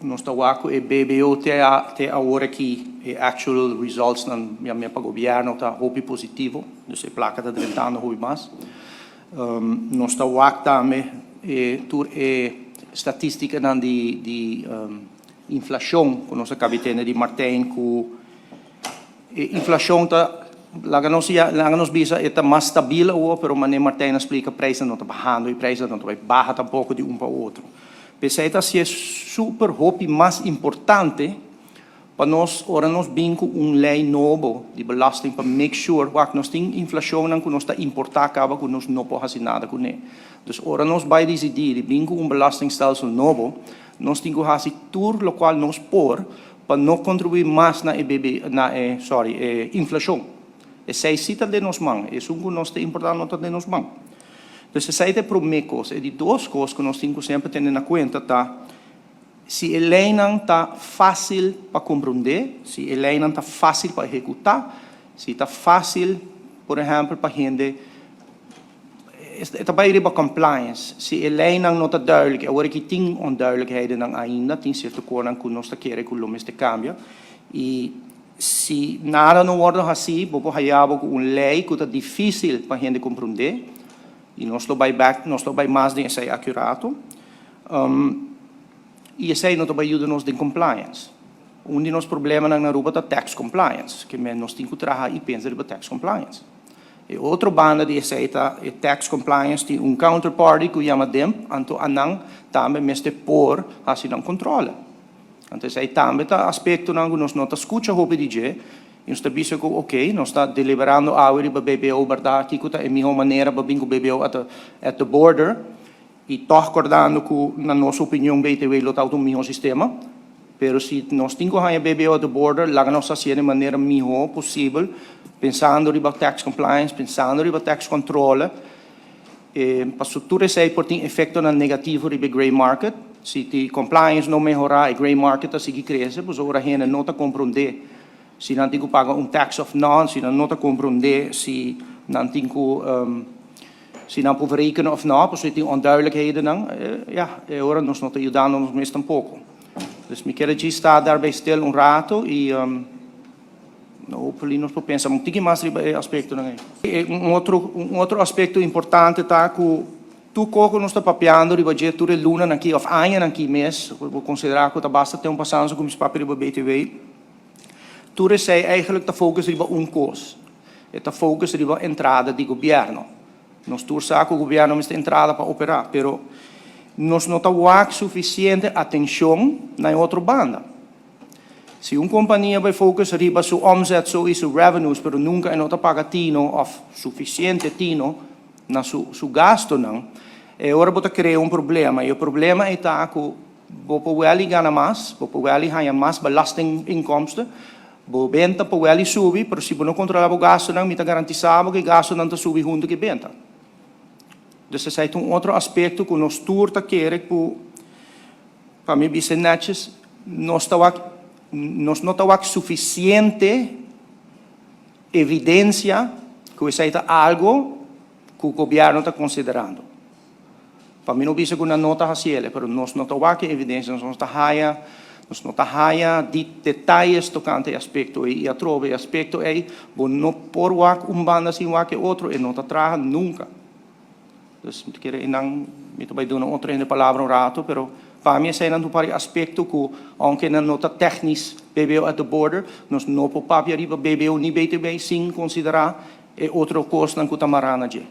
Nos ta wak ku e BBO te awor aki e actual results nan ya pa gobièrnu ta hopi positivo, dus e plaka ta drentando hopi mas. Nos ta wak tambe tur e statístikanan di inflashon ku nos a kaba di tende di Martijn, ku e inflashon ta, laga nos bisa, ta mas stabil awor, pero manera Martijn a splika, preis no ta bahando i preis no ta baha tampoko di un pa otro. P'esei ta asina super hopi mas importante pa nos, ora nos bin ku un lei nobo di belasting, pa make sure ku nos tin inflashon ku nos ta importá kaba ku nos no por hasi nada kuné. Dus ora nos bai disidí di bin ku un belastingstelsel nobo, nos tin ku hasi tur loke nos por pa no kontribuí mas na EBB, na e, sorry, e inflashon. Esei sí ta den nos man, esun ku nos ta importá no ta den nos man. Dus esei ta e promé kos. E di dos kos ku nos tin ku semper tene na kuenta ta si e leinan ta fásil pa komprondé, si e leinan ta fásil pa ehekutá, si ta fásil, por ehèmpel, pa hende tambe riba compliance. Si e leinan no ta duidelijk, awor ku tin onduidelijkheden ainda, tin sierto kosnan ku nos ta kere ku lo mester kambia. I si nada no wòrdu asina, bo por haya un lei ku ta difísil pa hende komprondé, i nos lo bai back, nos lo bai mas den esei akurato. I esei no ta bai yuda nos den compliance. Un di nos problemanan na Aruba ta tax compliance, ke men nos tin ku traha i pensa riba tax compliance. E otro banda di esei ta e tax compliance tin un counterparty ku yama DIMP, anto nan tambe mester por hasi nan kontrole. Anto esei tambe ta aspektonan ku nos no ta skucha hopi di dje, i nos ta bisa ku ok, nos ta deliberando awe riba BBO, berdat, kiko ta e mihó manera pa bin ku BBO at the border, i toch kòrdando ku na nos opinion BTW lo ta un mihó sistema, pero si nos tin ku haña BBO at the border, laga nos hasi di manera mihó posibel, pensando riba tax compliance, pensando riba tax control, pa tur esei por tin efektonan negativo riba gray market. Si e compliance no mehorá, e gray market ta sigui krese, pues ora hende no ta komprondé si nan tin ku paga un tax òf no, si nan no ta komprondé si nan por rekenen òf no, pues tin onduidelijkheden dan, ja, ora nos no ta yudando nos mes tampoko. Dus mi ke sta daarbij stil un ratu i hopefully nos por pensa un tiki mas riba e aspektonan ei. Un otro aspekto importante ta ku tur kos nos ta papiando riba dje tur lunanan aki òf añanan aki mes, bo konsiderá ku ta basta tempu pasando ku mi papia riba BTW. Tur esei eigenlijk ta focus riba un kos. E ta focus riba entrada di gobièrnu. Nos tur sa ku gobièrnu mester entrada pa operá, pero nos no ta wak sufisiente atenshon na otro banda. Si un kompania bai focus riba su omzet so i su revenues, pero nunka e no ta paga tino òf sufisiente tino na su gastonan, e ora bo ta krea un problema. I e problema ta ku bo por gana mas, bo por gana mas belastinginkomsten, bo benta por subi, pero si bo no kontrolá e gastonan, mi ta garantisá ku e gastonan ta subi huntu ku benta. Dus esei ta un otro aspekto ku nos tur ta kere ku, pa mi bisa netjes, nos no ta sufisiente evidensia ku esei ta algu ku gobièrnu ta konsiderando. Pa mi no bisa ku nan no ta hasié, pero nos no ta evidensia, nos no ta haya di detaye tokante e aspekto ei, i atrobe e aspekto ei, bo no por wak un banda sin wak otro e no ta traha nunka. Dus mi ke nan mi ta bai duna otro hende palabra un ratu, pero pa mi esei ta un aspekto ku aunke nan no ta tékniko BBO at the border, nos no por papia riba BBO ni BTW sin konsiderá e otro kosnan ku ta mará na dje.